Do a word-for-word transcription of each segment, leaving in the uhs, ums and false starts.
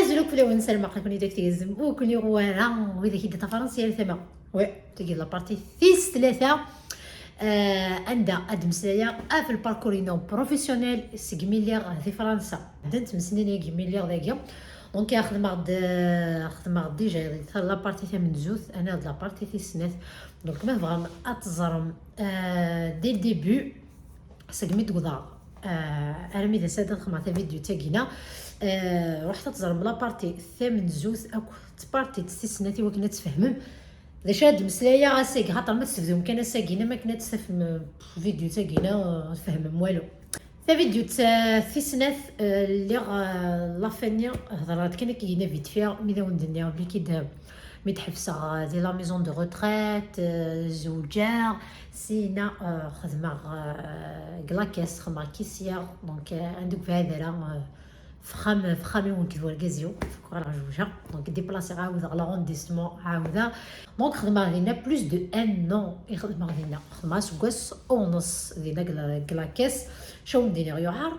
Azul akk fell-awen, ssarameɣ aql-iken-id ak tgezmem, ur ken-yuɣ wara widak i d-ṭṭafaren si yal tama. Wi, tagi d la partie tis tlata, eh, anda ad d-mmeslayeɣ ɣef le parcours-inu professionnel segmi lliɣ di Fransa. Ddant tmesnin-agi mi lliɣ dagi. Donc, xedmeɣ-d, xedmeɣ-d déjà la partie tamenzut, anaɣ d la partie tis snat. Donc, ma tebɣam ad teẓrem, eh, dès le début, segmi d-wwḍeɣ, eh, armi d ass-a ad xedmeɣ tavidyut-agi-na, eh, ruḥet ad teẓrem la partie tamenzut akked partie tis snat i wakken ad tfehmem d acu ara d-mmeslayeɣ ass-agi, xaṭer ma tebdum kan ass-agi-na, ma akken ad tafem, eh, vidyut-agi-na, eh, ur tfehmem walu. Tavidyut, eh, tis snat, eh, lliɣ, eh, la fin-nni, hedreɣ-d kan akka-agi-na vite fait, mi d awen-d-nniɣ belli kid, eh, mi d-ḥebseɣ, eh, di la maison de retraite, eh, zewǧeɣ, sina, eh, xedmeɣ, eh, deg la caisse, xedmeɣ caissière, donc, eh, anda ur yebɛid ara, eh, f uxxam, f uxxam-iw nekk d wergaz-iw, ɣer zewǧeɣ, donc déplaciɣ, ɛawdeɣ l'arrondissement, ɛawdeɣ. Donc xedmeɣ dinna plus de un an i xedmeɣ dinna, xedmeɣ aseggas u nneṣ dinna deg la, deg la caisse. Acu ara wen-d-iniɣ, yuɛer.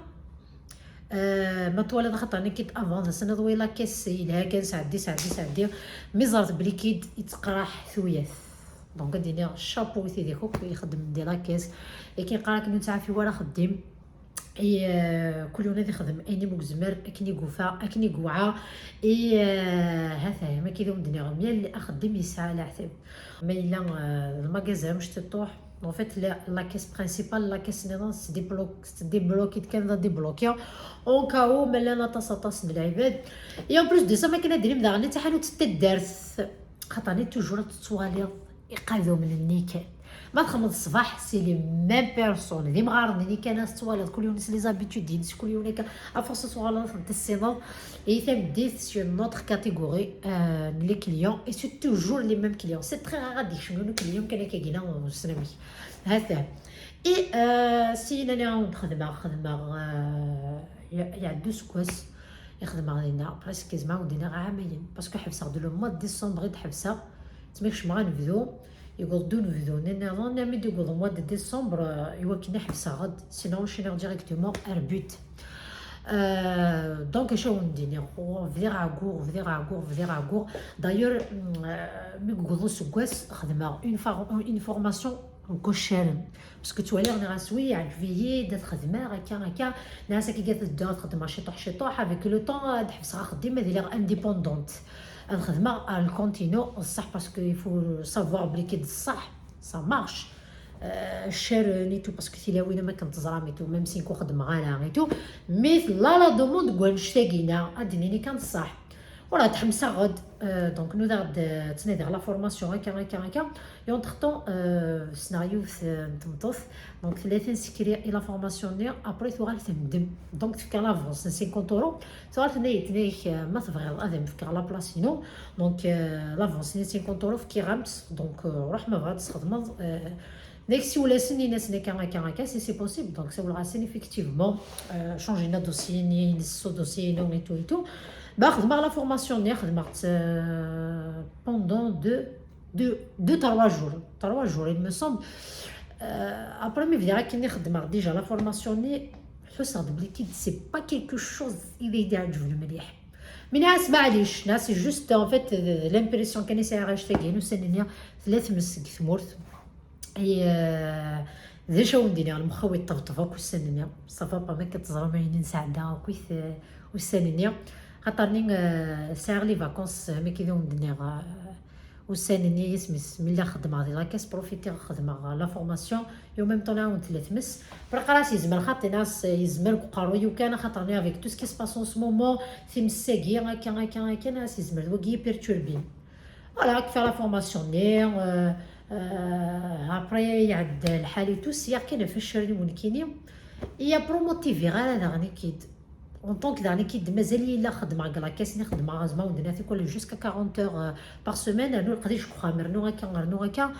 Eh, ma twalaḍ, axaṭer nekk d avant, d ass-nni ḍwi la caisse yelha kan, sɛeddi, sɛeddi, sɛeddi. Mi ẓriɣ belli kid yettqraḥ tuyat. Donc ad d-iniɣ chapeau i tidak akk ixeddmen di la caisse. Akken qqar akken ur nettɛafi wara axeddim. I, eh, kul yiwen ad ixdem ayen i mu yezmer, akken i yufa, akken i yewɛa. I, eh, ha-t-a, ma akka i d awen-d-nniɣ, yal axeddim yesɛa leɛtab. Ma yella, eh, d lmagaza amectiṭuḥ, en fait, la, la caisse principale, la caisse niḍen, tettdiblo-, tettdibloki-d kan d adibloki. Au cas où, ma llan aṭas, aṭas n lɛibad. Et en plus de ça, ma akken ad d-tinim daɣen, i taḥanut n taddart, xaṭer ni toujours ad tettwaliḍ iqadumen-nni kan. Ma txedmeḍ ṣṣbeḥ, c'est les mêmes personnes. D imɣaren-nni kan, ad tettwaliḍ kul yiwen s les habitudes-ines, kul yiwen akka, à force ad tuɣaleḍ ad ten-tessineḍ. I tameddit, c'est une autre catégorie, euh, n les clients, et c'est toujours les mêmes clients. C'est très rare ad d-ikcem yiwen uclient kan akka gina, ur nessen amek. Ha-t-a. Et, euh, syin aniɣ xedmeɣ, xedmeɣ, euh, ya-, iɛedda useggas i xedmeɣ dinna, presque zmeɣ ur d-iniɣ ɛamayen, parce que ḥebseɣ-d le mois de décembre i d-ḥebseɣ, tmi kecmeɣ anebdu, yewweḍ-d unebdu nniḍen, armi d-yewweḍ mois de décembre, euh, i wakken i ḥebseɣ-d, sinon ciniɣ directement ar but. Euh, donc, acu ara wen-d-iniɣ, bdiɣ ɛegguɣ, bdiɣ ɛegguɣ, bdiɣ ɛegguɣ. D'ailleurs, euh, mi yewweḍ useggas, xedmeɣ une for-, une formation n waccaren. Parce que ttwaliɣ nniɣ-as oui, yeɛǧeb-iyi-d, ad xedmeɣ akka, akka. Nniɣ-as akka, ad dduɣ ad xedmeɣ ciṭuḥ, ciṭuḥ, avec le temps ad ḥebseɣ axeddim, ad iliɣ indépendante. Ad xedmeɣ ar lkont-inu, ṣṣeḥ, parce que il faut savoir belli kid ṣṣeḥ, ça marche. Euh, ccaren et tout, parce que tilawin am akken teẓram et tout, même si ur xeddmeɣ ara et tout, mais tella la demande deg wannect-agi-na, ad d-nini kan ṣṣeḥ. Voilà, tḥemseɣ-d, euh, donc nudaɣ-d, euh, ttnadiɣ la formation, akka, akka, akka. Et entre-temps, euh, ssneɣ yiwet, euh, n tmeṭṭut, donc tella tansekri i la formation-nni, après tuɣal tendem. Donc tefka l'avance n cinquante euros, tuɣal tenna-yi, tenna-yak, euh, ma tebɣiḍ ad am-fkeɣ la place-inu, donc, euh, l'avance-nni n cinquante euros fkiɣ-am-tt, donc, euh, ruḥ ma tebɣiḍ ad txedmeḍ, euh, Nek siwel-asen, in-asen akka, akka, akka, si c'est possible. Donc sawleɣ-asen, effectivement, euh, change-ina dossier-nni, ines s udossier-inu et tout et tout. Ba xedmeɣ la formation-nni, xedmeɣ-tt, euh, pendant deux, deux, deux, trois jours, trois jours, il me semble. Euh, après mi bdiɣ akken i xedmeɣ déjà la formation-nni, ḥusseɣ-d belli kid c'est pas quelque chose i d ay d-iɛeǧben mliḥ. Mais nniɣ-as maɛlic, nniɣ-as c'est juste en fait, euh, l'impression kan i sɛiɣ annect-agi, ussan-nni tella tmes deg tmurt. Et, euh, d acu ara wen-d-iniɣ, lemxaw iṭṭebṭeb akk ussan-nni. Ça va pas, ma akka teẓram ayen i nesɛedda akkit, euh, ussan-nni. Xaṭer-nni, euh, sɛiɣ les vacances, euh, am akken i wen-d-nniɣ, euh, ussan-nni, isem-is, mi lliɣ xeddmeɣ di la caisse, profitiɣ xedmeɣ la formation, et en même temps nniɣ-awen tella tmes. Après qqareɣ-as yezmer xaṭi, nniɣ-as yezmer deg uqerruy-iw kan, xaṭer-nni avec tout ce qui se passe en ce moment, times-agi, akka, akka, akka, nniɣ-as yezmer d wagi i perturbin. Voilà, kfiɣ la formation-nni, euh, euh, après iɛedda lḥal et tout, sliɣ kan ɣef ccaren-iw nekkini. Et après ur motiviɣ ara daɣen i kid. En tant que daɣen i kid, mazal-iyi la xeddmeɣ deg la caisse-nni, xeddmeɣ, zma wen-d-nniɣ tikwal jusqu'à quarante heures, euh, par semaine, rnu leqdic deg uxxam, rnu akka, rnu akka.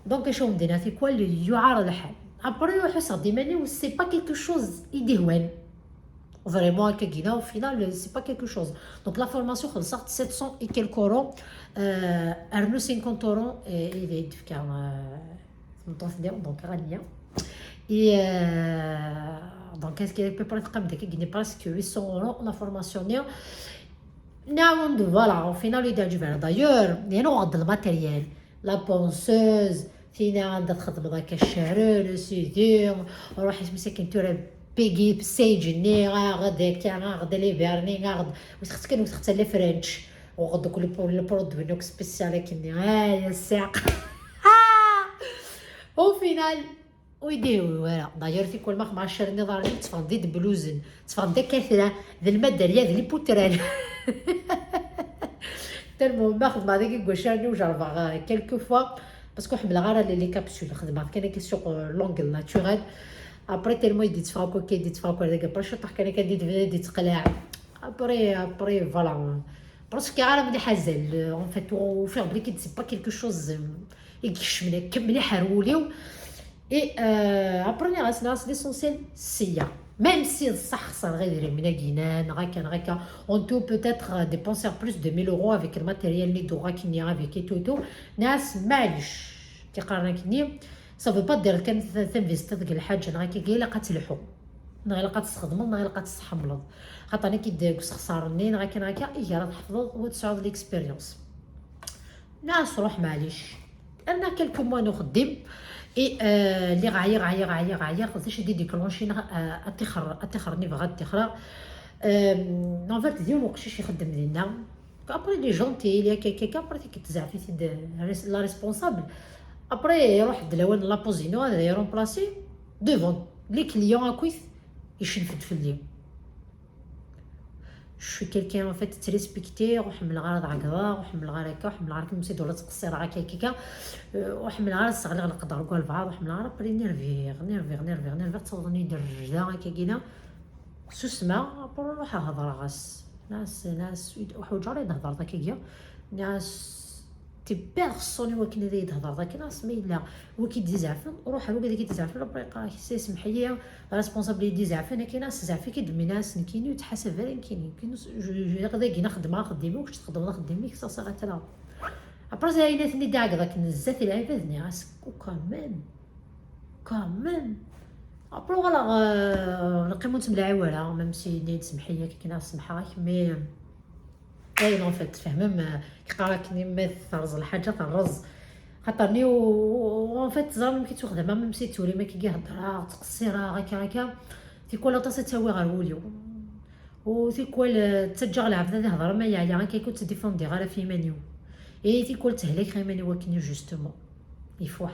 Donc acu wen-d-nniɣ tikwal yuɛer lḥal. Après ḥusseɣ-d iman-iw, c'est pas quelque chose i d-ihwan. Vraiment, akka gina, au final, c'est pas quelque chose. Donc, la formation, xellṣeɣ-tt sept cents et quelques euros, euh, rnu cinquante euros, et, et, et, donc, euh, donc, Rania. Et, euh, donc, est-ce que peut prendre comme des guinées presque huit cents euros la formation, nniɣ. Nɛawed, voilà, au final ur yi-d-iɛǧib ara. D'ailleurs, yani uɣeɣ-d lmatéryal, la ponceuse, tina anda txedmeḍ akka ccarel, sidi, ruḥ isem-is akken tura, pigi, sage-nni, aɣ-d akka, aɣ-d les vernis, aɣ-d, wetxet kan, wetxet les French, uɣeɣ-d akk le, le produit-nni akk spécial akkenni, ay, a ssiɛq. Au final, ur yi-d-ihwi wara. D'ailleurs, tikwal ma xedmeɣ ccarel n iḍarren-iw, tteffɣen d idebluzen, tteffɣen d akatra, d lmaderya, d liputran. Tellement ma xedmeɣ dagi deg wacaren-iw, jerbeɣ, euh, quelques fois, parce que ur ḥemmleɣ ara les, les capsules, xedmeɣ kan akka sur, euh, l'angle naturel. Après, tellement i d-yetteffeɣ akk akka, i d-yetteffeɣ akk ar dagi, après ciṭuḥ kan akka, i d-, i d-yettqelleɛ. Après, après, voilà. Parce que ara mliḥ azal, euh, en fait, ufiɣ belli c'est pas quelque chose, euh, i ikecmen akka mliḥ ar wul-iw. Et, euh, après, nniɣ-as, nniɣ-as, l'essentiel, c'est ya. Même si d ṣṣeḥ xesreɣ idrimen-agi-nni, neɣ akka, neɣ akka, on peut peut-être, euh, dépenser plus de mille euros avec le matériel-nni d uɣak-nni, avec et tout, tout. Nniɣ-as, maɛlic, ki qqaren akkenni, ça veut pas dire kan t-, tinvestiḍ deg lḥaǧa, neɣ akka, ilaq ad telḥu. Neɣ ilaq ad tesxedmeḍ, neɣ ilaq ad tesḥemmleḍ. Xaṭer nekk i d-, deg usexṣar-nni, neɣ akka, neɣ akka, iger ad tḥefḍeḍ u ad tesɛuḍ l'expérience. Nniɣ-as, ruḥ, maɛlic. Rniɣ quelques mois n uxeddim. Et, euh, lliɣ ɛyiɣ, ɛyiɣ, ɛyiɣ, ɛyiɣ. D acu i d-idéclenchén, euh, atixer, atixer-nni bɣiɣ ad tixreɣ. Euh, en fait, d yiwen uqcic ixeddem dinna. Après, il est gentil, il y a quelqu'un, après, tezɛef-it-id, euh, la responsable. Après, iruḥ-d lawan n la pause-inu, ad iremplacer. Devant les clients akkit, icenf-d fell-i. Je suis quelqu'un, en fait, très respecté, ur ḥemmleɣ ara ad ɛeggḍeɣ, ur ḥemmleɣ ara akka, ur ḥemmleɣ ara kan ma ur la ttqeṣṣireɣ akka, akka, akka. Euh, ur ḥemmleɣ ara ad sseɣliɣ leqder deg walbeɛḍ, ur ḥemmleɣ ara, après nerviɣ, nerviɣ, nerviɣ, nerviɣ, ttawḍen-iyi-d rrejda akka, akka, susmeɣ, après ruḥeɣ hedreɣ-as. Nniɣ-as, nniɣ-as, ur ḥwaǧeɣ ara ad hedreḍ akka, akka. Nniɣ-as, t'es personne i wakken ad yi-d-hedreḍ akka, nniɣ-as, ma yella wi k-id-izɛfen, ruḥ ar wigad i k-id-izɛfen, après yeqqar-ak, c'est, semmeḥ-iyi, la responsable i yi-d-izɛfen, akka, nniɣ-as, zɛef-ik-id, mi nniɣ-as, nekkini ur ttḥasab ara nekkini, nekkini s-, ju-, ju-, aqd-agi xeddmeɣ axeddim-iw, kečč txedmeḍ axeddim-ik, ssaɣ-ssaɣ ad tt-alaɣ. Après, ayen aten-id-ɛeggḍ akken zdat lɛibad, nniɣ-as, quand même, quand même. Après, voilà, euh, neqqim ur nettemlaɛi wara, même si yenna-yi-d semmeḥ-iyi, akka, nniɣ-as, semḥeɣ-ak, mais, ayen, en fait, tfehmem, euh, yeqqar akken ma terreẓ lḥaǧa, terreẓ. Xaṭer ni, en fait, teẓram amek i ttwaxdameɣ, même si d turim akka i heddreɣ, ttqeṣṣireɣ, akka, akka. Tikwal aṭas ad ttawiɣ ɣer wul-iw. U tikwal, euh, ttaǧǧaɣ lɛebd ad ihder ma yeɛya, akka, ur ttdifendiɣ ara ɣef yiman-iw. I tikwal ttehlikeɣ iman-iw akken, justement. Ifuḥ.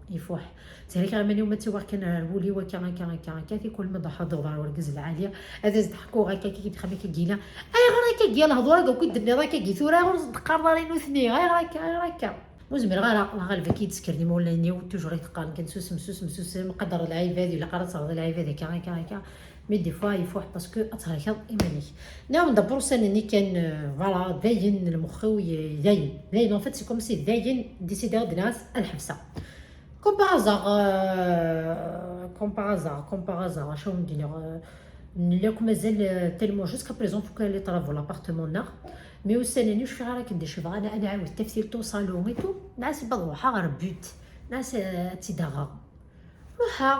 Ifuḥ. Ttehlikeɣ iman-iw ma ttawiɣ kan ar wul-iw akka, akka, akka, akka, tikwal ma d-ḥadreɣ ɣer urgaz lɛali, ad as-d-ḥkuɣ akka, akka, akka, akka, yina. Ayɣer akka, akka, lehdur akka, akk i d-tenniḍ akka, akka, tura ur s-d-qqareḍ ara i nutni, ayɣer akka, ayɣer akka? Ur zmireɣ ara, ɣaleb akka i d-ssekren imawlan-iw, toujours i d-qqaren kan, susem, susem, susem, qader lɛibad, ilaq ara ad terreḍ lɛibad akka, akka, akka. Mais des fois, ifuḥ parce que ad thelkeḍ iman-ik. Nniɣ-awen-d apṛusan-nni kan, euh, voilà, dayen lmex-iw, y-, dayen. Dayen, en fait, c'est comme si dayen décidiɣ ad nɛas ad ḥebseɣ. Comme par hasard, euh, comme par hasard, comme par hasard, acu awen-d-iniɣ, euh, nella akk mazal, euh, tellement jusqu'à présent, faut que les travaux l'appartement-nneɣ. Mais ussan-nni, ur cfiɣ ara akken d-icbeɣ, ad, ad nɛawed taftilt au salon et tout. Nɛas ad ruḥeɣ ɣer but. Nɛas, euh, ad tt-id-aɣeɣ. Ruḥeɣ,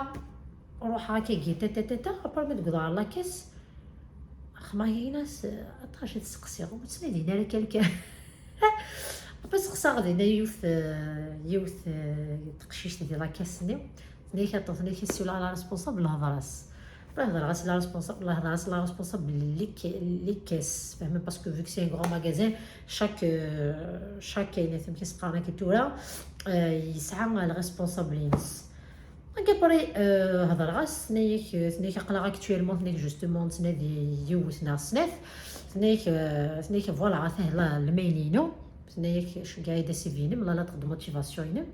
ruḥeɣ akkagi, ta, ta, ta, ta, après ma d-wwḍeɣ ɣer la caisse, xedmeɣ yagi-nas, aṭas i d-steqsiɣ, ur ttnadin ara quelqu'un. Après steqsaɣ dinna yiwet, yiwet, teqcict di la caisse-nni, tenna-k, aṭṭu, tenna-k, si la, la responsable, hder-as. Après hedreɣ-as la responsable, hedreɣ-as la responsable n les ca-, les caisses, tfehmem, parce que vu que c'est un grand magasin, chaque, chaque, ayen amek i s-qqaren akka tura, euh, yesɛa le responsable-ines. Donc après, euh, hedreɣ-as, tenna-yak, tenna-yak aql-aɣ actuellement, tenna-yak justement nettnadi yiwet neɣ snat, tenna-yak, euh, tenna-yak voilà, atah la, lmail-inu, tenna-yak ceggeɛ-iyi-d C V-inem, la lettre de motivation-inem.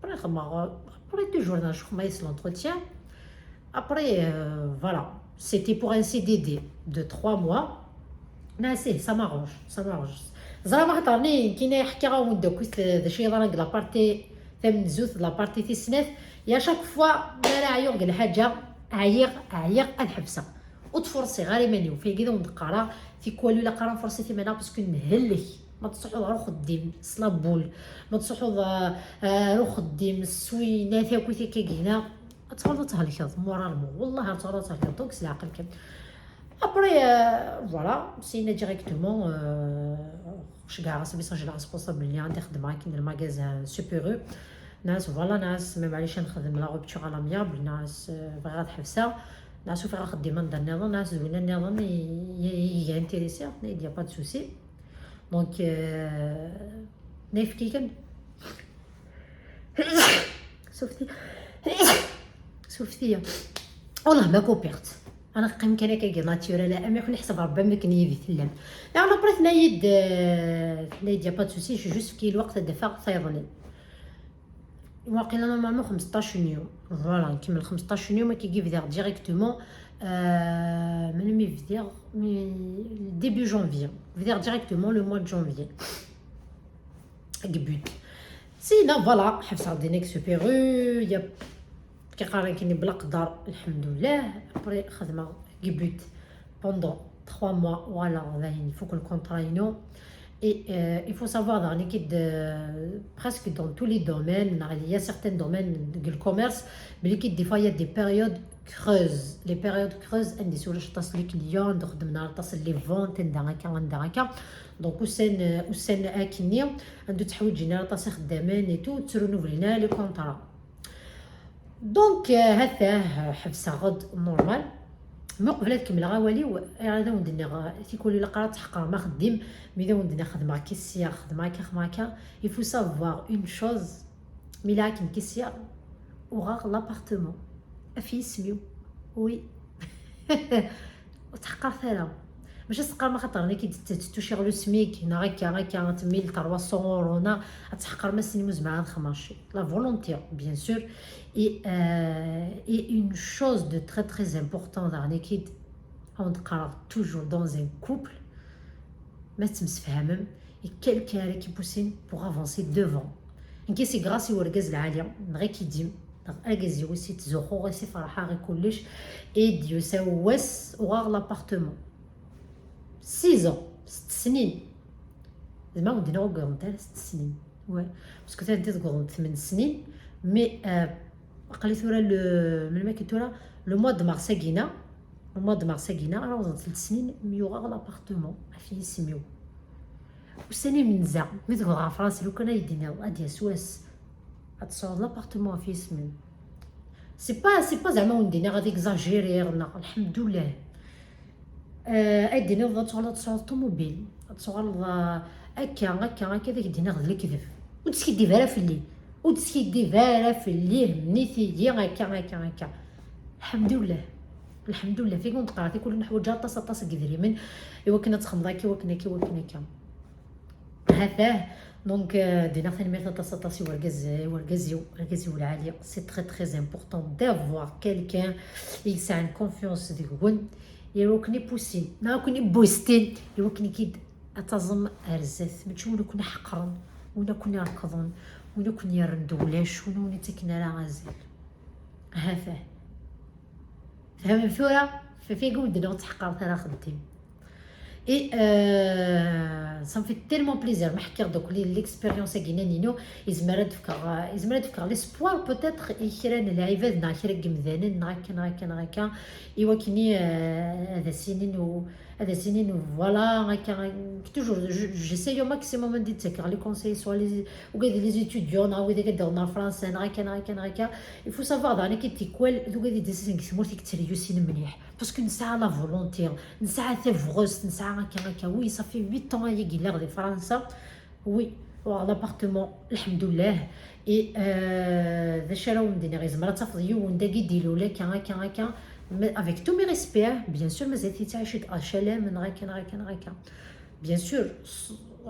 Après xedmeɣ, après deux jours, neɣ je crois, c'est l'entretien. Après, euh, voilà, c'était pour un C D D de trois mois. Nniɣ-as, eh, ça m'arrange, ça m'arrange. Ẓriɣ ma xaṭer ni nekkini ḥkiɣ-awen-d akk d acu yeḍran deg la partie tamenzut, d la partie tis snat. Et à chaque fois mi ara ɛyuɣ deg lḥaǧa, ɛyiɣ, ɛyiɣ, ad ḥebseɣ. Ur ttfurṣiɣ ara iman-iw. Fayagi d awen-d-qqareɣ, tikwal ilaq ara nfurṣi timan-nneɣ, parce que nhellek. Ma tṣuḥuḍ ɣer uxeddim s la boule, ma tṣuḥuḍ, euh, euh, ɣer uxeddim s winat akk i tikkagina, ad tɣaleḍ ad thelkeḍ, moralement. Wallah, ad tɣaleḍ ad thelkeḍ. Donc, s leɛqel kan. Après, euh, voilà, c'est directement, euh, je garde ce message la responsable, il y a un des qui dans le magasin Super U. Nas, voilà, nas, même على شان خدم la rupture à l'amiable, nas, euh, بغا تحبسها. Nas, وفي غا خدي من دار نظن، nas، زوينة نظن، il y a intéressé, il y a pas de souci. Donc, euh, نايف كيكن. سوفتي. سوفتي. والله ما كوبيرت. انا قيم كان كي ناتورال، اما يكون يحسب ربي ما كان يدي تلم. لا، انا بريت نايد، آه، نايد يا با سوسي، جو جوست كي الوقت دفع فيضني. واقيلا normalement خمسطاش يوم، voilà، نكمل خمسطاش يوم كي يجي يبدا directement. آه، من مي يبدا، مي début janvier، يبدا directement le mois de janvier. قبيت سينا، voilà، حبس غدي نيك سوبيرو يا كيقارن كيني بلا قدر، الحمد لله. ابري خدمه قبيت pendant trois mois، voilà، باين فوق الكونترا ينو. Et euh, il faut savoir داغني كيد، euh, presque dans tous les domaines، il y a certains domaines du commerce بلي كيد des fois il y a des périodes creuses. Les périodes creuses عندي سولا شطاس لي كليون، نخدم نهار تصل les ventes، ندا هكا، ندا هكا. Donc وسان، وسان اكني عندو تحويج جينيرال طاسي خدامين et tout، ترونوفلينا les contrats. Donc آه، هاثاه حبسه غد normal. مي قبل كملغ اوالي، غادا وندني تيكولي لقرا تحقر ما خديم. مي دا وندني خدمه كيسيا، خدمه كا، خدمه كا. Il faut savoir une chose، مي لا كن كيسيا وغاغ l'appartement افي سميو. Oui. وتحقر ثلاثة. ماشي تسقر ما خاطر انا كي تتوشي غلو سميك هنا هكا هكا تميل trois cents euros هنا. تحقر ما سيني مزمع هاد خماشي la volonté bien sûr. Et euh, et une chose de très très important داغني كيد هون تقرا toujours dans un couple، ما تمسفهمم، et quelqu'un qui poussine pour avancer devant. نكي سي غراسي ورقاز العالية، نغي كي ديم نغ اكازي وسي تزوخو غي سي فرحة غي كلش. ايديو سواس وغاغ l'appartement. Six ans، ست سنين. زعما ودينا وقرنت على ست سنين. Ouais. Parce que تاني تقرنت ثمان سنين. Mais آه، قلت ورا le، من ما كنت ورا le mois de mars كينا، le mois de mars كينا راه وزنت ثلاث سنين ميوغا l'appartement في سميو. وسني من زعما مي تقول غا فرنسا لو كان يدينا اديا سواس. هاد صور l'appartement في سميو. C'est pas c'est pas زعما وندينا غادي اكزاجيري، الحمد لله. آه، اديني ولا تغلط صور الطوموبيل، تغلط، آه، هكا هكا هكا داك دينا غد الكذب. وتسكي ديفارا في الليل، وتسكي ديفارا في الليل مني تيجي هكا هكا هكا. الحمد لله، الحمد لله. في كنت قراتي كل نحو جا طاس طاس قدري من. ايوا كنا تخمضاكي وكنا كي وكنا كا. هذاه. Donc آه، دينا ثاني ميرتا طاس طاس ورقز ورقزيو ورقزيو العالي. C'est très très important d'avoir quelqu'un يسعى confiance ديكون. يروكني بوسين، ناكني بوستين، يروكني كيد اتظم ارزاث، ماشي ولا كنا حقرن، ولا كنا ركضن، ولا كنا يرن دولاش، ولا ولا تكنا لا غزال. هذاه. فهم ثورة؟ ففي قوم دنا تحقر ثلاثة خدين. Et euh, ça me fait tellement plaisir. ما حكيغ دوك لي l'expérience كينا نينو يزمر دفكا يزمر دفكا l'espoir peut-être يكران العباد نا كرا قمدانين نا كان نا كان نا كان. ايوا كني آه، هذا سنين و هذا سنين و voilà هكا. Toujours j'essaye au maximum ندي تسكر les conseils soit les وكاد les étudiants نا ويدا كدغنا فرنسا نا كان نا كان نا كان. Il faut savoir داني كي تيكوال دوك هذه ديسين كثمور تيك تريوسين مليح. Parce que نسعى la volonté، نسعى تفغست، نسعى هكا هكا. Oui, ça fait huit ans هي قيلا غادي فرنسا. Oui, l'appartement الحمد لله. Et euh, ذا شراو مدينة غير زمرة تفض يون داكي ديلو لك هكا هكا. Avec tous mes respects, bien sûr مازال تيتعيش HLM من هكا هكا هكا. Bien sûr.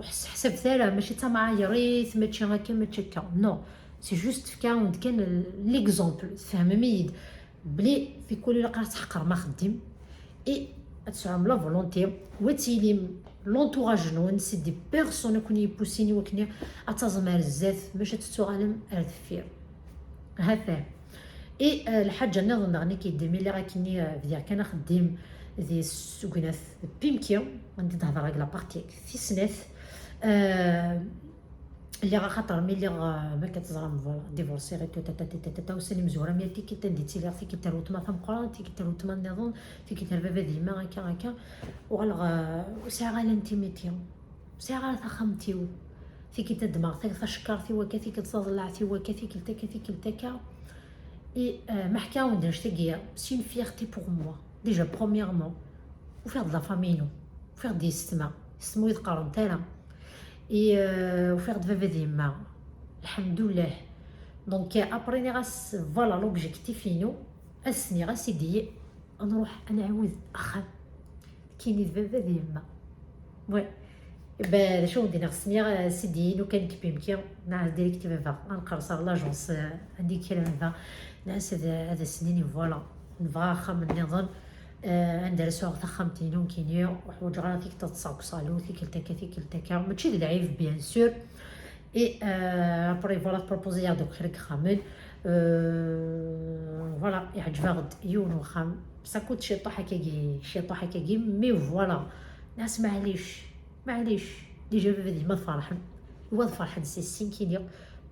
حسب ثلاثة ماشي تا معايريت ماشي هكا ماشي هكا. Non, c'est juste في كاون كان l'exemple تفهم ميد. بلي في كل لقرا تحقر ما خدم. اي اتسعم la volonté وتيلي l'entourage نون c'est des personnes كون يبوسيني وكني اتزمر الزاف باش تتوغالم ار دفير. هذا. اي آه، الحاجه نظن داغني كيدير مي لي راكني آه، فيا كان خديم ذي سكنات بيمكي. غندي نهضر على la partie في سنات. آه Lliɣ axaṭer mi lliɣ, eh, ma akka teẓram, voilà, divorciɣ et tout, tata, tata, tata, ussan imezwura, mi tikkelt anda i ttiliɣ, tikkelt ar weltma tameqqrant, tikkelt ar weltma nniḍen, tikkelt ar baba d yemma, akka, akka. Uɣaleɣ, eh, ur sɛiɣ ara l'intimité, ur sɛiɣ ara taxxamt-iw. Tikkelt ad ddmeɣ ta-, tacekkart-iw akka, tikkelt taḍellaɛt-iw akka, tikkelt akka, tikkelt akka. Et, eh, ma ḥkiɣ-awen-d annect-agi, c'est une fierté pour moi. Déjà, premièrement, ufiɣ-d la famille-inu, ufiɣ-d yessetma, yessetma ur yi-d-qqarent ara. Et, euh, ufiɣ-d baba d yemma, lḥemdullah. Donc, euh, après, nniɣ-as, voilà l'objectif-inu, ass-nni nniɣ-as i d-iyi, ad nruḥ ad nɛiwed axxam. Kini d baba d yemma. Ouais. Ba, d acu d-nniɣ, s-nniɣ, euh, sidi inu kan kpimki, nɛas direct i baba, ad nqers ar l'agence, euh, anda i kra baba, nɛas ad, ad as-nini, voilà, nebɣa axxam nniḍen, euh, anda ara sɛuɣ taxxamt-inu nekkini, ur ḥwaǧeɣ ara tikkelt ad ṭṭseɣ deg uṣalu, tikkelt akka, tikkelt akka, mačči d lɛib, bien sûr. Et, euh, après, voilà, tproposi-yaɣ-d akk kra n yexxamen. Euh, voilà, iɛǧeb-aɣ-d yiwen n uxxam. Ça coûte ciṭuḥ akkagi, ciṭuḥ akkagi, mais voilà. Nɛas, maɛlic, maɛlic. Déjà, baba d yemma ad ferḥen. Wa ad ferḥen, c'est signe kini.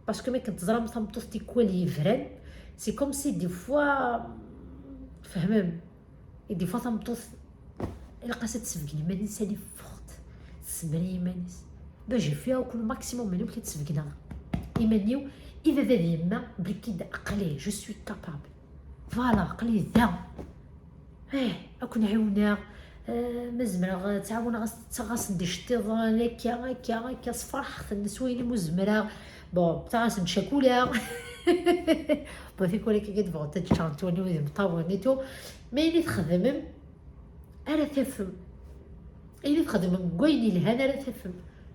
Parce que mi akken teẓram tameṭṭut tikwal yebran, c'est comme si des fois, tfehmem, et des fois tameṭṭut ilaq-as ad tsebgen iman-is, elle est forte, tessemri iman-is. Ben, j'ai fait akk le maximum, mais amek ad tsebgen iman-iw i baba d yemma, belki d aql-i, je suis capable. Voilà, aql-i da. Eh, ad ken-ɛiwneɣ. Eh, ma zemreɣ, eh, ttɛawaneɣ-as, ttaɣ-asen-d iceṭṭiḍen, akka, akka, akka, sferḥeɣ-ten s wayen umi zemreɣ. Bon, ttaɣ-asen-d ccakula. Bon, tikwal akka bɣant ad ččarent wani d imeṭṭawen et tout. Mais ayen i txedmem, ara tafem. Ayen i txedmem deg wayen yelhan ara tafem.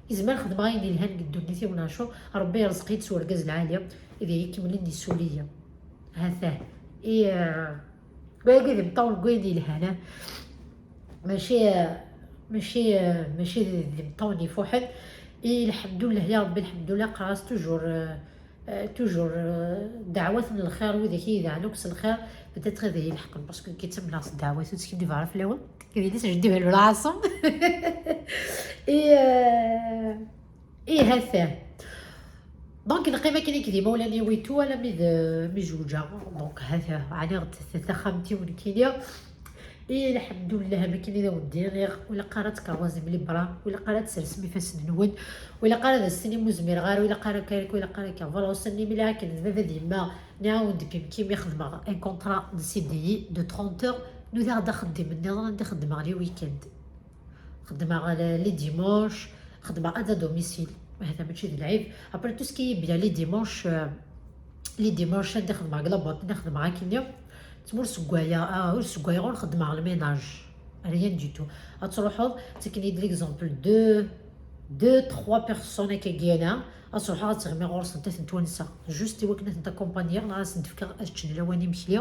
Izmer xedmeɣ ayen yelhan deg ddunit-iw neɣ acu, Rebbi yerẓeq-iyi-d s urgaz lɛali, ad iyi-ikemmlen di ssuli-ya. Ha-t-ah. I, eh, wagi d imeṭṭawen deg wayen yelhan, ah. Mačči, eh, mačči, eh, mačči d, d imeṭṭawen ifuḥen. I lḥemdullah, ya Rebbi, lḥemdullah, qqareɣ-as toujours, eh, eh, toujours, eh, ddeɛwat n lxir, widak i yi-idɛan akk s lxir, peut-être ad iyi-lḥeqen, parce que nekki ttamneɣ s ddeɛwat, ur ttkeddibeɣ ara fell-awen. Yelli-s jeddi Belbel Ɛaṣem. I, eh, i ha-t-ah. Donc, neqqim akken i d imawlan-iw et tout, alammi d, mi zewǧeɣ. Donc, ha-t-ah, ɛni ɣ-, t-, taxxamt-iw nekkini. I lḥemdullah, am akken i d awen-d-iniɣ, ur ilaq ara ad tkerwazem les bras, ur ilaq ara ad tsersem ifassen-nwen, ur ilaq ara ad as-tinim ur zmireɣ ara, ur ilaq ara akka, ur ilaq ara akka. Voilà, ussan-nni mi lliɣ akken d baba d yemma, nɛawen-d Pimki mi xedmeɣ un contrat de C D I de trente heures, nudaɣ-d axeddim nniḍen anda xeddmeɣ les week-ends. Xeddmeɣ les dimanches, xeddmeɣ aide à domicile. Hada mačči d lɛib. Après, tout ce qui est bien les dimanches, euh, les dimanches, anda xeddmeɣ deg la boîte, anda xeddmeɣ akkenni, tma ur seggayeɣ, ah, ur seggayeɣ ur xeddmeɣ le ménage. Rien du tout. Ad truḥeḍ, ttaken-iyi-d l'exemple de deux, trois personnes akka n yiḍ, ad truḥeɣ ad ttɣimiɣ ɣur-sent, ad tent-wanseɣ. Juste i wakken ad tent-accompagner, neɣ ad sent-fkeɣ ad ččen lawan imekli.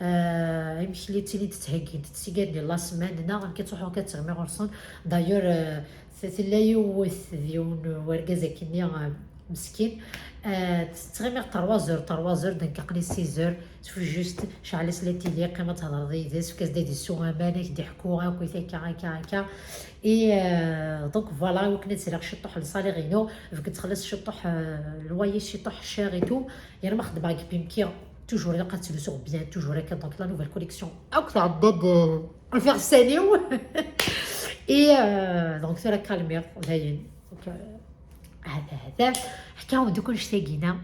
Euh, imekli ttilin tettheggint-d seg igenni la semaine, neɣ amek ad truḥeḍ akka ad ttɣimiɣ ɣur-sen. D'ailleurs, euh, t-, tella yiwet d yiwen wergaz akkenni, euh, meskin. Euh, ttɣimiɣ trois heures, trois heures, donc aql-i six heures, tfejjust, ceɛl-as la télé, qqim ad thedreḍ yid-s, efk-as-d ad isew aman, ad k-d-iḥku akk, akka, akka, akka. Et, euh, donc voilà, i wakken ad sriɣ ciṭuḥ n salaire-inu, vu que ttxelliṣ ciṭuḥ, euh, loyer ciṭuḥ cher et tout, yerna ma xeddmeɣ deg Pimki, toujours ilaq ad ttlusuɣ bien, toujours akka, donc la nouvelle collection akk tɛedda-d, euh, lfirsan-iw. Et, euh, donc tura calmiɣ dayen. Donc, euh, hada, hada. Ḥkiɣ-awen-d akk annect-agi-na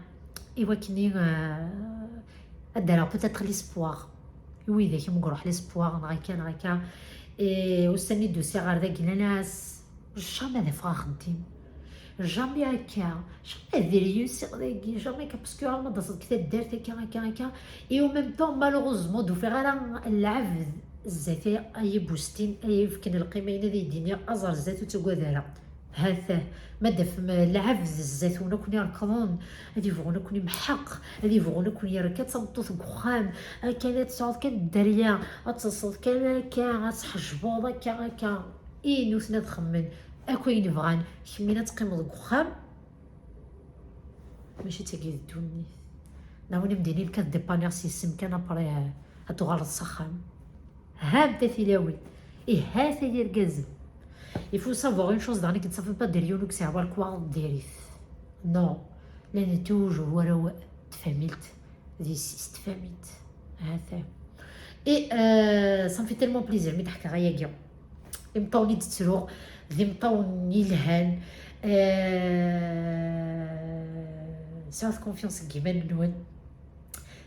i wakken, euh, ad d-rreɣ peut-être l'espoir i widak i m-iruḥ l'espoir, neɣ akka, neɣ akka. Et ussan i d-usiɣ ɣer dagi, nnan-as jamais ad afeɣ axeddim. Jamais akka. Jamais ad réussiɣ dagi. Jamais akka. Parce que arma d-taseḍ deg taddart akka, akka, akka. Et en même temps, malheureusement, d-ufiɣ ara lɛebd zdat ay Bustin, ay ifken lqima-inu ad yi-d-yini aẓer zdat ur ttagad ara. Ha-t-ah, ma d-tafem lɛebd zdat-wen ad ken-irekḍen, ad ibɣun ad ken-imḥeq, ad ibɣun ad ken-yerr akka d tameṭṭut deg uxxam, akken ad tesɛuḍ kan dderya, ad telseḍ kan akka, ad tḥejbeḍ akka, akka. I nutni ad xemmen akk ayen bɣan, kemmini ad teqqimeḍ deg uxxam. Mačči d tagi d ddunit. Neɣ win i m-d-inin kan ad dépaniɣ s yisem kan, après, euh, ad tuɣaleḍ s axxam. Hamt a tilawin. Ihat ay irgazen. Il faut savoir une chose, daɣen, akken tafeḍ pas derrière ur yesɛi wara quoi diri-t. Non, llan toujours warraw n tfamilt d yessi-s n tfamilt. Ha-t-a. Et euh, ça me fait tellement plaisir mi d-ḥkiɣ ayagi. Imeṭṭawen i d-ttruɣ d imeṭṭawen yelhan. Euh, sɛut confiance deg yiman-nwen.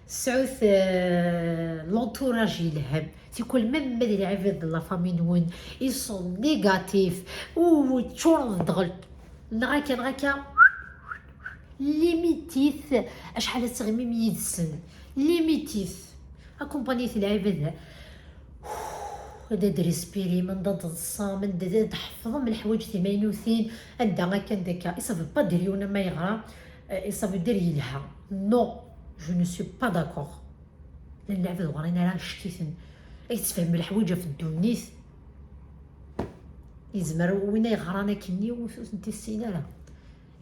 Sɛut euh, l'entourage yelhan. Tikwal même ma d lɛibad de la famille-nwen, ils sont négatifs, u ččuren d ddɣel, neɣ akka neɣ akka. Limitit acḥal ad teɣmim yid-sen. Limitit. Accompagnit lɛibad. Anda d-respirim, anda d-teḍsam, anda d-tḥefḍem leḥwayeǧ timaynutin, anda akka, anda akka. Et ça veut pas dire yiwen ma yeɣra, euh, et ça veut dire yelha. Non, je ne suis pas d'accord. Llan lɛibad ur ɣrin ara, ccek-iten. Ad tfehmem leḥwayeǧ ɣef ddunit. Yezmer win ay yeɣran akkenni ur tent-issin ara.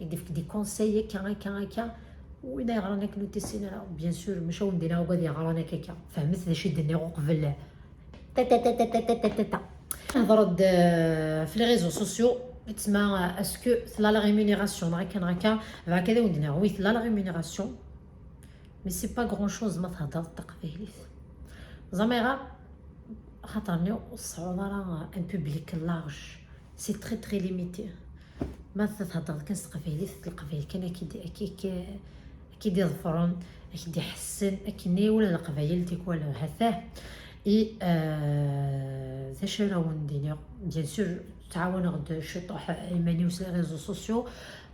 I d-ifk des conseils akka, akka, akka. Win ay yeɣran akken ur t-issin ara, bien sûr, maca wen-d-iniɣ ugad yeɣran akka, akka. Fehmet d acu i d-nniɣ uqbel. Ta, ta, ta. Nehḍer-d euh, fi les réseaux sociaux, tma euh, est-ce que tella la rémunération, neɣ akka, neɣ akka. Bɛak ad wen-d-iniɣ, oui, tella la rémunération. Mais c'est pas grand chose ma thedreḍ taqbaylit. Zamiɣ, xaṭer-nni ur tesɛuḍ ara un public large. C'est très, très limité. Ma thedreḍ kan s teqbaylit, d leqbayel kan ad k-id-, ad k-, ad k-id-iḍefren, ad k-id-iḥessen, akkenni ula d leqbayel tikwal ha-t-ah. Et euh, d acu ara wen-d-iniɣ, bien sûr, ttɛawaneɣ-d ciṭuḥ iman-iw s les réseaux sociaux,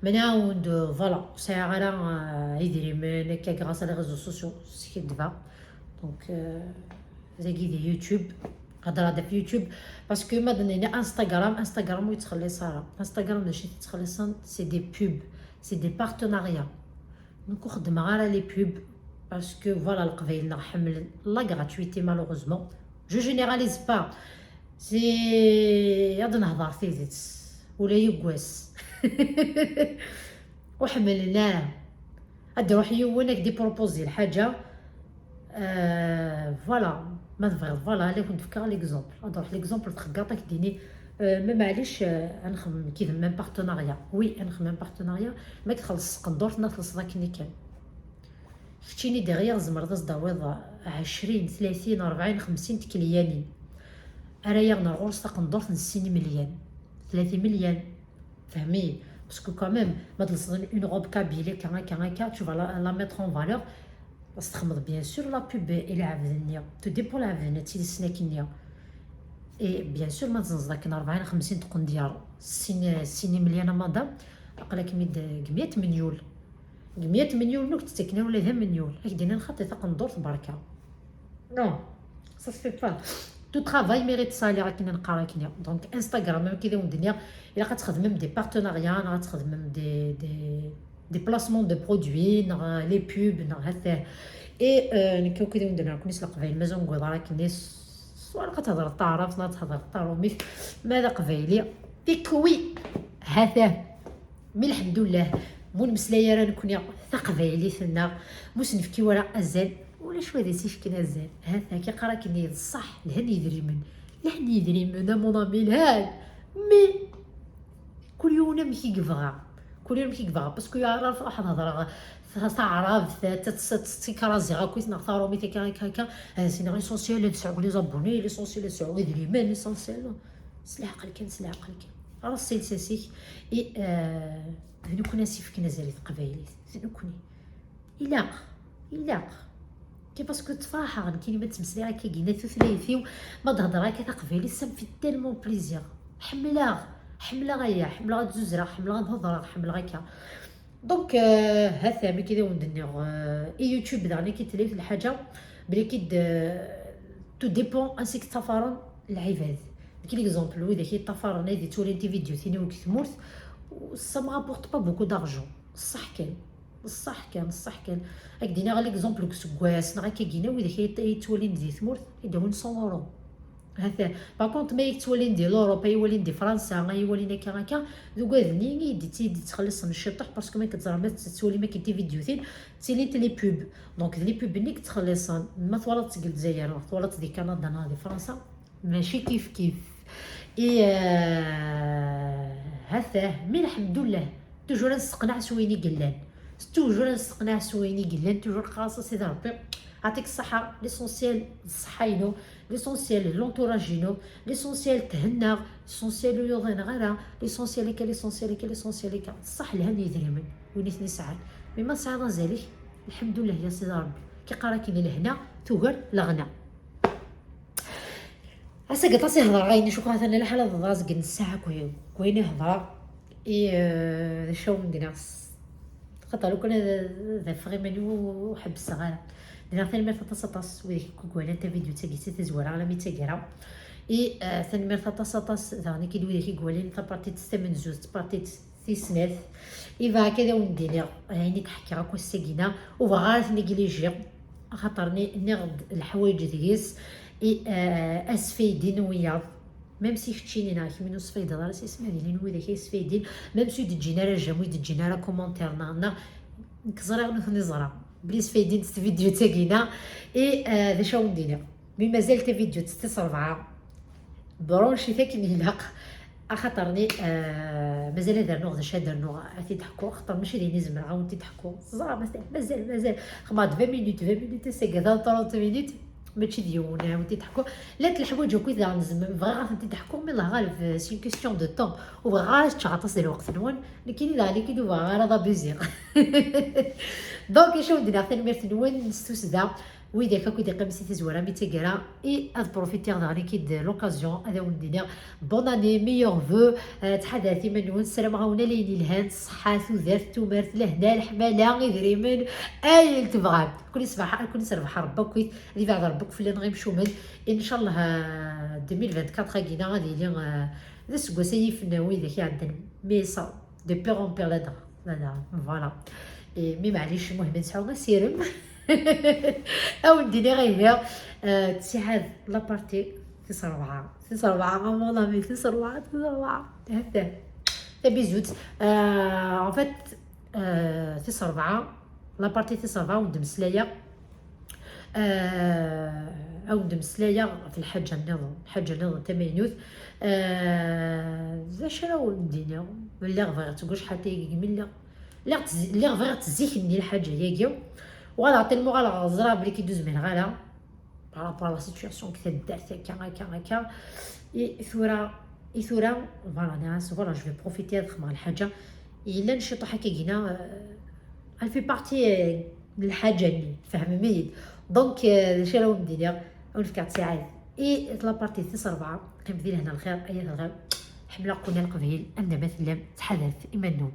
mais nɛawen-d, voilà, ur sɛiɣ ara euh, idrimen akka grâce à les réseaux sociaux, skiddbeɣ. Donc euh, dagi di YouTube, hedreɣ-d ɣef YouTube, parce que ma d-nini Instagram, Instagram ur yettxelliṣ ara. Instagram d acu i t-ittxelliṣen, c'est des pubs, c'est des partenariats. Donc ur xeddmeɣ ara les pubs, parce que voilà, leqbayel-nneɣ ḥemmlen la gratuité, malheureusement. Je généralise pas. C'est ad nehḍer tidet, ula yeggas. Ur ḥemmlen ara. Ad d-iruḥ yiwen ad k-d-iproposi lḥaǧa. Euh, voilà, ma tebɣiḍ, voilà, ad ak-d-fkeɣ l'exemple. Ad d-ruḥ l'exemple, txeggaḍ ad k-d-ini, euh, ma maɛlic, euh, ad nxemmem kid même partenariat. Oui, ad nxemmem même partenariat. Ma k-txelleṣ tqendurt, neɣ txelleṣ akken kan. Keččini derrière tzemreḍ ad s-d-tawiḍ ɛecrin, tlatin, rebɛin, xemsin n tkliyanin. Ara yaɣen ar ɣur-s taqendurt n sin imelyan, tlata imelyan. Fehmi? Parce que quand même, ma tleṣṣeḍ une robe kabyle, akka, akka, akka, tu vas la, la mettre en valeur. Parce que bien sûr, la pub est la avenir. Tout dépend la avenir, tu dis snack. Et bien sûr, ma tzenzeḍ akken rebɛin, xemsin tqendyar, sin, sin imelyan a madame, aql-akem-id deg meyya n melyul. Deg meyya n melyul, ur k-d-ttaken ara ula d amelyul. Ad k-d-inin xaṭi taqendurt, berka. Non, ça se fait pas. Tout travail mérite salaire, akken neqqar akken. Donc Instagram, amek i d awen-d-nniɣ, ilaq ad txedmem des partenariats, neɣ ad txedmem des, des, des placements de produits, neɣ les pubs, neɣ ha-t-ah. Et euh, nekk akk i d awen-d-nniɣ, nekkni s leqbayel mazal ur newwiḍ ara akken, s-, s-, ilaq ad thedreḍ taɛrabt, neɣ ad thedreḍ taṛumit, ma d aqbayli. Tikwi, ha-t-ah. Mi lḥemdullah, mu nmeslay ara nekkni taqbaylit-nneɣ, mu s-nefki ara azal, ulac wa d as-ifken azal. Ha-t-ak iqqar akken d ṣṣeḥ, lhan yidrimen. Lhan yidrimen, a mon ami, lhan. Mais kul yiwen amek i yebɣa. Kul yiwen amek i yebɣa. Parce que ara ruḥ ad hedreɣ ta-, taɛrabt, ta-, ta-, ta-, tikrazi akkit neɣ taṛumit akka, akka, akka. Ad as-iniɣ l'essentiel ad sɛuɣ les abonnés, l'essentiel ad sɛuɣ idrimen, l'essentiel. S leɛqel kan, s leɛqel kan. Ara s-sils-asik. I, euh, d nekkni ara s-ifken azal i teqbaylit. D nekkni. Ilaq. Ilaq. Kan parce que ttferḥeɣ nekkini ma ttmeslayeɣ akka gina tutlayt-iw, ma d-hedreɣ akka taqbaylit, ça me fait tellement plaisir. Ḥemmleɣ. Ḥemmleɣ aya. Ḥemmleɣ ad zuzreɣ. Ḥemmleɣ ad hedreɣ. Ḥemmleɣ akka. Donc euh, ha-t-a, mi k-id awen-d-nniɣ euh, i YouTube daɣen i k-id-tella lḥaǧa, belli k-id euh, tout dépend ansi k-ttafaren lɛibad. Deg l'exemple, widak i ṭṭafaren ad yettwalin tividyutin-iw deg tmurt, ça me rapporte pas beaucoup d'argent. Ṣṣeḥ kan. Ṣṣeḥ kan, ṣṣeḥ kan. Ad k-d-iniɣ l'exemple deg useggas, neɣ akka gina, widak i yettwalin di tmurt, i d-awin cent euros. Ha-t-a. Par contre, ma yettwalin di l'Europe, ay walin di Fransa, ay walin akka, akka, d ugaden-nni i d-, i d-yettxelliṣen ciṭuḥ, parce que ma k-teẓram, ma tettwalim akken tividyutin, ttilint les pubs. Donc, d les pubs-nni i yettxelliṣen. Ma twalaḍ-tt deg Lezzayer, neɣ twalaḍ-tt di Kanada, neɣ di Fransa, mačči kif kif. I, euh, ha-t-a, mi lḥemdullah. Toujours ad nesseqneɛ s wayen i yellan. Toujours ad nesseqneɛ s wayen i yellan. Toujours qqar-as a Sidi Rebbi, ɛṭik ṣṣeḥḥa. L'essentiel d ṣṣeḥḥa-inu. L'essentiel d l'entourage-inu. L'essentiel thennaɣ. L'essentiel ur yuḍineɣ ara. L'essentiel akka, l'essentiel akka, l'essentiel akka. Ṣṣeḥ lhan yidrimen win i ten-isɛan. Mi ma tesɛiḍ azal-ik, lḥemdullah ya Sidi Rebbi. Kiqqar akken lehna tugar leɣna. Ass-agi aṭas i hedreɣ, ayen icuqeɣ atan lḥal ad ẓẓgeɣ ssaɛa akk wayen i hedreɣ. I d acu awen-d-nniɣ? Xaṭer lukan ad afeɣ iman-iw ur ḥebbseɣ ara. Nniɣ tanemmirt aṭas aṭas wid i k-iwalan tavidyut-agi si tazwara alammi d taggara. I tanemmirt aṭas aṭas daɣen i wid i k-iwalan tapartit tamenzut, tapartit tis snat. Iba akka ad awen-d-iniɣ ayen i d-ḥkiɣ akk ass-agi-na, ur bɣiɣ ara ad t-négligiɣ, axaṭer nniɣ-d leḥwayeǧ deg-s i asfaydi n wiyaḍ. Même si keččini neɣ kemmini ur sfaydeḍ ara, si sma d ilin widak ay sfaydin, même si ur d-ǧǧin ara j'aime, ur d-ǧǧin ara commentaire neɣ neɣ nekk ẓriɣ nutni ẓran belli sfaydin s tvidyut-agi-na. I d acu awen-d-iniɣ? Mi mazal tavidyut tis rebɛa, bruncit akken ilaq, axaṭer-nni mazal ad rnuɣ d acu ad rnuɣ, ad t-id-ḥkuɣ, axaṭer mačči d ayen i zemreɣ ad wen-t-id-ḥkuɣ. Teẓram, mazal, mazal, xemmeɣ-d vingt minutes, vingt minutes, ass-agi atan trente minutes, mačči d yiwen ad wen-t-id-ḥkuɣ. Llant leḥwayeǧ akkit daɣen nezmer, bɣiɣ ad tent-id-ḥkuɣ, mais Allah ɣaleb, c'est une question de temps, ur bɣiɣ ara ad ččeɣ aṭas di lweqt-nwen, nekkini daɣen i k-id ur bɣiɣ ara ad abuziɣ. Donc acu awen-d-nniɣ, tanemmirt-nwen s tussda. Widak akk i d-iqqimen si tazwara mi d taggara, i ad profitiɣ daɣen-ik-id l'occasion ad awen-d-iniɣ bonne année, meilleurs vœux, eh, ttḥadaret iman-nwen, ssarameɣ-awen ala ayen yelhan, ṣṣeḥḥa, tudert, tumert, lehna, leḥmala, idrimen, ayen tebɣam. Kul isbaḥ, kul isrebaḥ Rebbi akkit, ad ibeɛd Rebbi akk fell-aneɣ imcumen. Incallah, eh, deux mille vingt-quatre agi-na ad yili, eh, d aseggas ay yifen widak iɛeddan, mais ça, de pire en pire, la, la, voilà. Et mi maɛlic, المهم ad nesɛu asirem. Ad wen-d-iniɣ ihi, eh, ttiɛad la partie tis rebɛa. Tis rebɛa, a mon ami, tis rebɛa, tis rebɛa. Hata. Tabizut. Eh, en fait, eh, tis rebɛa, la partie tis rebɛa, ad wen-d-mmeslayeɣ. Eh, ad wen-d-mmeslayeɣ ɣef lḥaǧa nniḍen, lḥaǧa nniḍen tamaynut. Eh, d acu ara wen-d-iniɣ? Lliɣ bɣiɣ-tt deg wacḥal tayagi, mi lliɣ, lliɣ tz-, lliɣ bɣiɣ-tt zik-nni lḥaǧa-yagi. Uɣaleɣ tellement uɣaleɣ ẓriɣ belli ki d-ur zmireɣ ara par rapport à la situation deg taddart, akka, akka, akka. I tura, i tura, voilà, nniɣ-as, voilà, je vais profiter ad xedmeɣ lḥaǧa. Yellan ciṭuḥ akka gina, euh, elle fait partie, euh, n lḥaǧa-nni, tfehmem-iyi-d. Donc, euh, d acu ara wen-d-iniɣ, ad wen-fkeɣ ttiɛad. I la partie tis rebɛa, qqim di lehna lxir, ay at lxir. Ḥemmleɣ-ken a Leqbayel, anda ma tellam, ttḥadaret iman-nwen.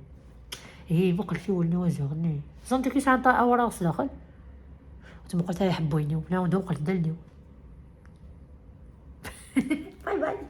Hi, muqlet i wul-nni uzuɣ-nni. Ẓant ki sɛant awraɣ s daxel. Ur tmuqlet ara iḥebbuyen-iw, la, ur d-muqlet d allen-iw. Bye bye.